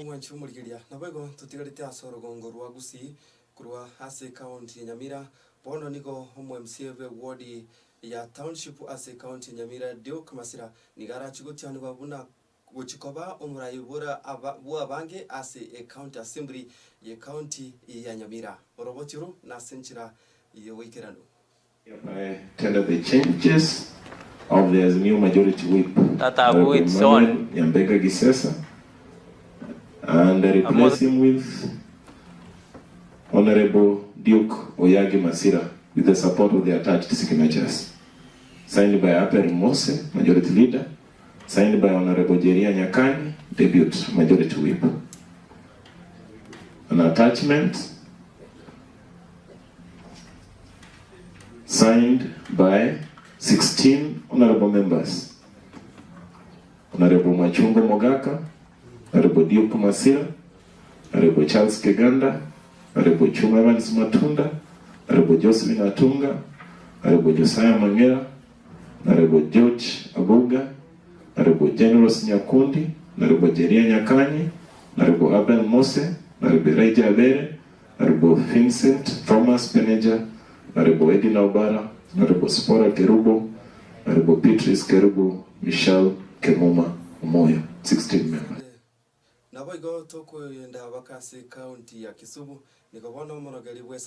Omwanchi omorigeria, naboigo totigarete ase orogongo rwa Gusii korwa ase ekaunti ya Nyamira. Bono nigo omo MCA bwe ward ya Township ase ekaunti ya Nyamira Duke Masira nigo arachie gotianigwa buna gochia koba omorai bore aba bw'abange ase ecounty assembly y'ecounty ya Nyamira. Oroboti oro nase enchera y'oboikeranu. Hereby tender the changes of the Azimio Majority Whip, That have Honourable its Emmanuel own. Nyambega Gisesa, and replace him with Honourable Duke Oyagi Masira with the support of the attached signatures. Signed by Abel Mose, Majority Leader, signed by Honourable Jeria Nyakani, Deputy Majority Whip. An attachment signed by 16 honourable members, Honourable Mwachungo Mogaka, Honourable Duke Masira, Honourable Charles Kiganda, Honourable Chuma Evans Matunda, Honourable Josephine Atunga, Honourable Josiah Mang'era, Honourable George Abuga, Honourable Generous Nyakundi, Honourable Jeria Nyakanyi, Honourable Abel Mose, Honourable Elijah Abere, Honourable Vincent Thomas Peneja, Honourable Edina Obara, Honourable Sipora Kerubo, Honourable Beatrice Kerubo, Michelle Kemuma Omoyo, 16 members. Naboigo tokoenda baka ase ekaunti ya Kisumu, nigo bono omorogeri bwe.